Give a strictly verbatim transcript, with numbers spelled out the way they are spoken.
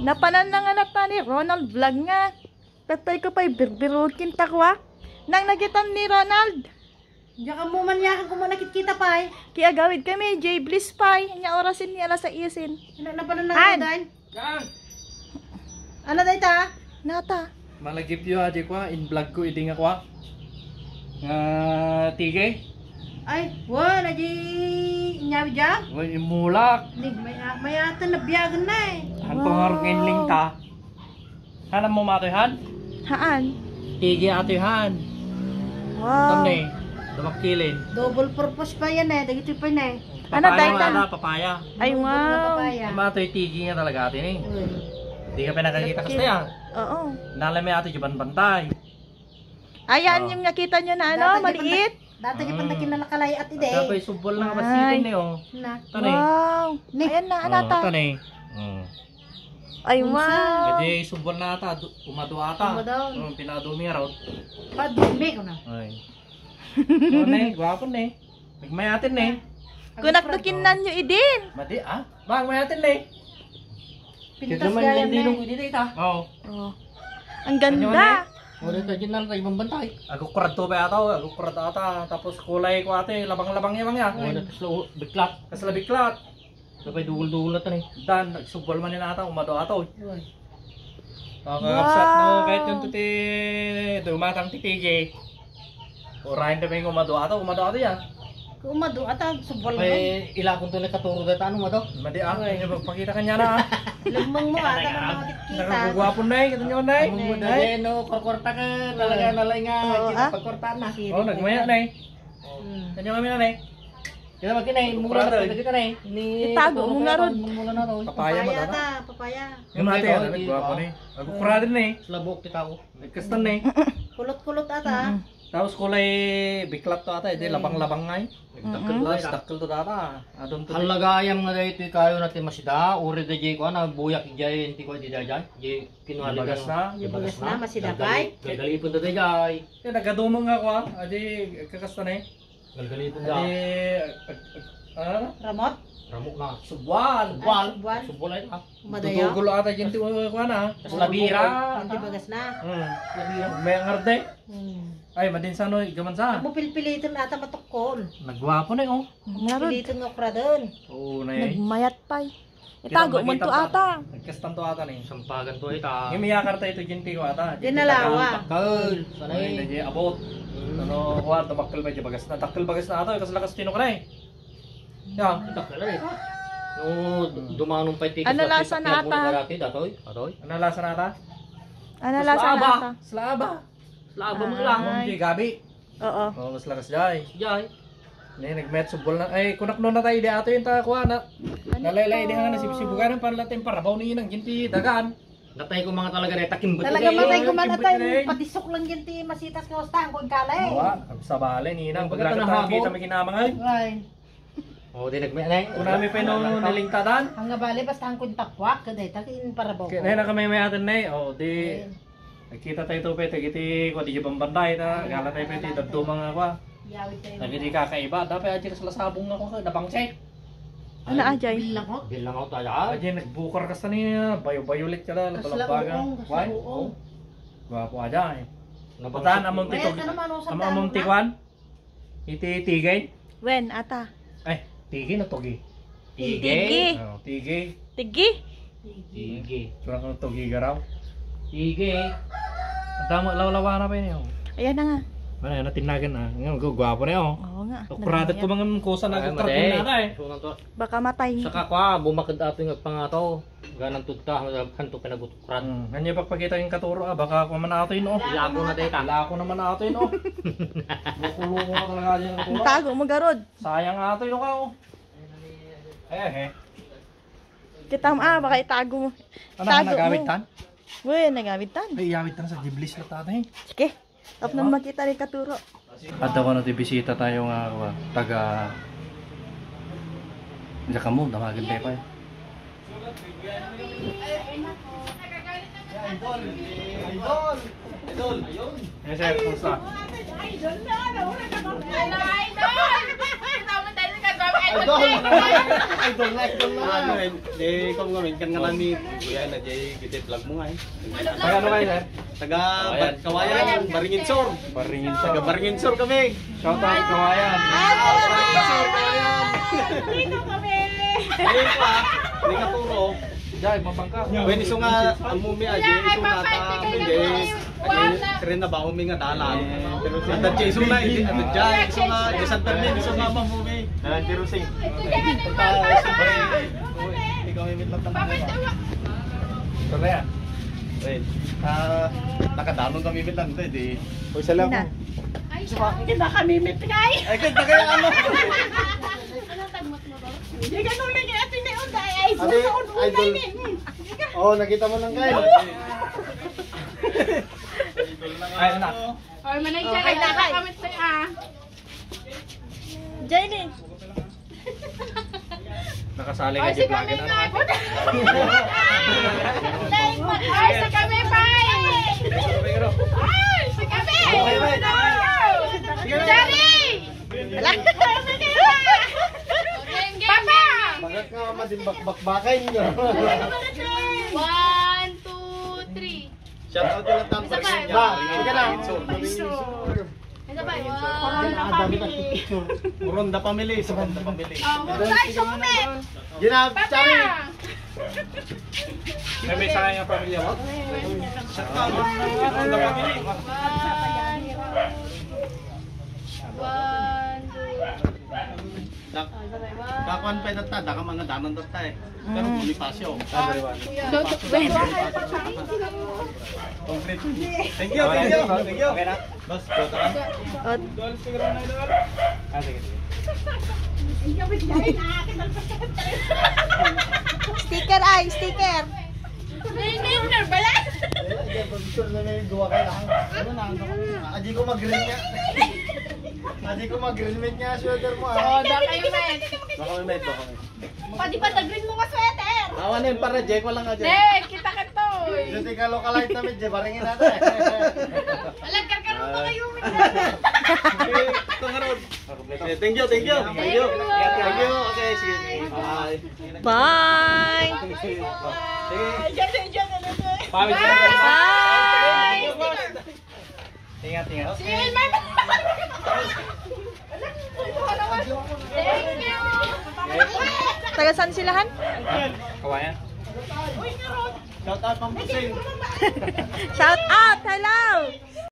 Napanan na nga nata ni Ronald Vlog nga. Tatay ko pa'y birbirukin ta kua. Nang nakitam ni Ronald. Diak ammo man yakan ko mo nakitkita pay. Kiagawid kami, J Bliss pay. Anya orasin ni alas sais. Ina na pala Han. Nagdain. Yan. Ano dayta? Nata. Malagipyo adi kua, in-vlog ko idi nga kua. Nga tige. Ay, wan, adi inyawi dia? Wan, imulak. Ni, may, may atan na biyagan na eh. Ang Wow. pangarong inling ta. Hanam mo matoy han? Haan. Tige atoy han. Wow. Tamne, dumakilin. Double purpose pa yan eh. Dagiti pa yan eh. Ano, Papaya dayta? nga ata, papaya. Ay, Double na wow. papaya. Ang matoy tige nga talaga atin eh. Uy. Di ka pinakakita Laki. Kasta yan. Oo. Nalami ato di banbantay. Ayan Oo. yung nakita nyo na ano, Dati di maliit. Dati di pa Mm. kinalakalay at ide. At ito ay subol na Ay. Basitin ni oh. Na. Tani. Wow. Ni. Ayan na, Oh, anata. Tani. Mm. Ay, Unsa? Wow. Kadi subol na ata, du- umado ata. Umado. Mm, pinado mi raw. Padumi ko na. Ay. Ano eh, gwapo na eh. Nagmayatin na eh. Kunak do kinnan nyo idin. Madi ah. Bang mayatin na eh. Pintas Kita man gaya yung na dino. Hindi dita. Oo. Oh. Ang Ano ganda. na eh? Wala ka dyan na tayo mambantay. Agukurad to ba ata? Agukurad ata. Tapos kulay ko ate, labang-labang yan lang yan. Wala ka slow, biklat. Kasla biklat. Sabay dugol-dugol na to ni. Dan, nagsubol man yun ata, umado ato. Uy. Mga Wow. kapsat, no, kahit yung tuti, dumatang ti P J. Urayan na may umado ato, umado ato yan. Umado ata, subol mo. Ay, ilakon to na katuro data, ano mo to? Madi ah, Uy. Yung pagpakita kanya na ah. Lemeng mo, ata na mga kitkita. Nakagugwapo na eh, kita nyo na eh. Among mo Ay. dali, no, korkorta ka, talaga, Oo. nalay nga, Oo, ah. Pagkorta na. Siri Oh, na nagmaya yan. na eh. Hmm. Kanya kami na eh. Kita ba kinay, mula na Kurado. Pwede kita na eh. Ni Itago mo nga ron. Mula na to. Papaya mo Papaya na. ta, papaya. Yung ate, Ito, ano, hindi gwapo pa. Ni. Agukurado na eh. Slabok kita ko. Nagkastan na eh. Kulot-kulot ata. Mm-mm. Tapos kulay biklat to ata, hindi Mm. labang-labang nga eh. Nagdakkel Mm-mm. na Mas ita. Dakkel to tata. Adon to. Halagayam nga daytoy kayo na ti masida, uri da jay ko, ana, buyak jay, enti ko di da jay. Jay, kinuha Di bagas na. Di bagas na, masida Galgali-, pay. Galgalipon da jay. Kaya nagadumong nga ko ah. Adi, kakasta na eh. Galgalipon da. Adi, ag-, ag-, ah? Ramot? Ramot na. Subuan. Subuan. Ay, subuan. Subuan ay ah. Umadayo? Dudugol ata dyan ti, uh, kuwan, ah. Kas labira. Ang di bagas na. Hmm. Labira. May ngarde. Hmm. Ay, madin sa no, igaman sa. Ang mo pilpilitan ata matukkol. Nagwapo na, oh. Ngarud. Pilpilitan nga okra dun. Oo, na eh. Nagmayat pa eh. Itago mo to ata. Nagkastan to ata ni. Sampagan to ita. Yung miyakar tayo to, ginti ko ata. Di nalawa. Takal. Sanay. Ay, na di abot. Hmm. Ano, kuwan, tumakkel pa di bagas na. Takkel bagas na ata, kas lakas tinukra eh. Ya. Dakkel eh. No, dumanon pa iti Ano lasa na ata? Datoy, datoy. Ano lasa na ata? Ano lasa na ata? Slaba. Slaba mo lang. Ay. Di gabi. Oo. Oh, mas lakas jay. Jay. Ni nagmet subol na. Ay, kunak no na tayo di ato yung ta kuha na. Nalaylay di nga na sibsibugan ang panlatin parabaw ni nang ginti dagan. Natay ko mga talaga reta, kimbet. Talaga matay ko man atay, patisok lang yan ti masitas nga ustahan ko igkala eh. Wa, sabali, ninang, pagkakita na habo. Kita makinamang ay. Ay. Oh, di nagme-, nay. Kunami pa no nilingtadan. Ang nga bali, basta ang kuntapwak, kaday, ta kin parabaw ko. Kaya na kami may atin na eh. Oh, di. Ay. Nagkita tayo to, pwede, kiti, kwa, di bambantay, ta, gala tayo, pwede, daduma nga, kwa. Yawid tayo. Lagi di kakaiba. Dapat aja kas lasabong nga, kwa, nabangse. Ano, Ajay? Bilang ko. Bilang ako tayo. Aja nagbukar ka sa niya, bayo-bayo ulit ka na, Kas lapalabaga. Labuong, kas Why? Labuong. Oh. Gwapo aja eh. Nabangse Patan, among Ay, titog. Ano naman, oh, Am-, among tikwan? Iti tigay? Wen, ata. Ay, tigay na togi. Tigay. Tigay. Oh, tigay. Tigay. Tigay. Sura ko togi garaw. Tigay. Ang tama, lawlawa na pa yun, oh. Ayan na nga. Ano, ano, tinagan na. Ngayon, gu-, gwapo na yun, oh. Oo nga. Okra, nagmaya. Ko mga kusa na Ay, kutratin mate. Na, eh. Sunod to. Baka matay. Saka kwa, bumakad ato yung agpangato. Ganang tudta, hanto pinagutukran. Hmm, kanya pagpakita yung katuro, ah, baka ako man ato yun, oh. Ilako na dayta. Ilako naman ato yun, oh. Luko-luko ka talaga dyan, katuro. Ang tago mo, garod. Sayang ato yun, oh. Eh, eh. Kita mo, ah, baka itago mo. Ano, tago mo. Nagamit tan? Uy, nagamit tan. Ay, iyawit tan sa Ghiblis na tatay. Sige. Tapno makita ni katuro. Adda ko na ti bisita tayo nga, wa, taga Jakamu, damagin tayo pa eh. Idol! Idol! Idol! Ayun! Yes, sir. Kumusta? Idol na! Nauna ka pang idol! Kita mo tayo sa kagawa, Idol! Idol na, idol na. Ano, eh, di ko nga, minsan nga nami, kuya na, di, di vlog mo nga, eh. Taga ano kayo, sir? Taga Kawayan. Ba-, Kawayan, Baringin Sur. Baringin Sur. Taga Baringin Sur kami. Shout out, Kawayan. Ah, Baringin Sur, Kawayan. Dito kami. Ayun pa, may katuro. Jai, mapangka. Pwede so nga, ang mumi, ay, Kuya, di, so nga, ay, ta-, papay, hindi. Wala. Kaya na ba, umi nga dalan? Ang dadya, iso nga, hindi, ang dadya, iso nga, di San Fermin, iso nga, mamumi. Dalan, Jerusing. Ito yan, ano, Ah, Papa? Ikaw, may mitlat na Papa, tayo. Tawa. Sorry, ah. Wait. Ah, nakadanon kami mitlat, hindi. Uy, sala mo. Ay, Hindi ba kami mitlat? Ay, ganda kaya, ano? Hindi ka nung naging atin na yun, dahil ay, Ate, susunod mo idol. Na yun. Oh, nakita mo lang kayo. Ay, anak. Oy, manay Oh, siya, ay, nagkakakamit sa'yo, ah. Jenny. Nakasali Oy, ka si di vlogger, Kami ano? Nga. Ay, si Kami, Pai. Ay, si Kami. Okay, wait. Jerry. Wala. Papa. Bakit nga madimbakbakbakan nyo? One, two, three. Shout out nila Tam. Isa pa. Ba, sige na. Isa pa. One. Ronda family. Ronda family. Oh, Ronda family. Ginab-, Papa! May, may sa kanya pamilya mo? Shout out. Ronda family. One, two. Dak-, kakuan pa tatta, daka mga danan tatta eh. Pero Mm. Bonifacio. Ah, kuya. Concrete. Thank you, thank you, thank you. Okay na? Boss, go tayo. Ot. Ah, sige, sige. Sticker ay, sticker. May member bala? Ay, ay, picture na may duwa ka lang. Ano na, ano ka na? Adi ko mag-green nga. Adi ko mag-green mate nga sweater mo, ah. Oh, da kayo, mate. Baka may mate, baka may. Pwede pa da-green mo nga sweater. Awan na yun, para Jeko lang ka dyan. Eh, kita ka to, eh. Dito ka lokalite na medyo, baringin natin. Alam, karkarong pa kayo, eh. Eh, ito nga ron. Eh, thank you, thank you. Thank you. Thank you. Okay, sige. Bye. Bye. Sige. Bye. Bye. Ingat, ingat. Thank you. Taga saan sila, Han? Kawayan. Shout out, Ma'am Giselle. Shout out, hello.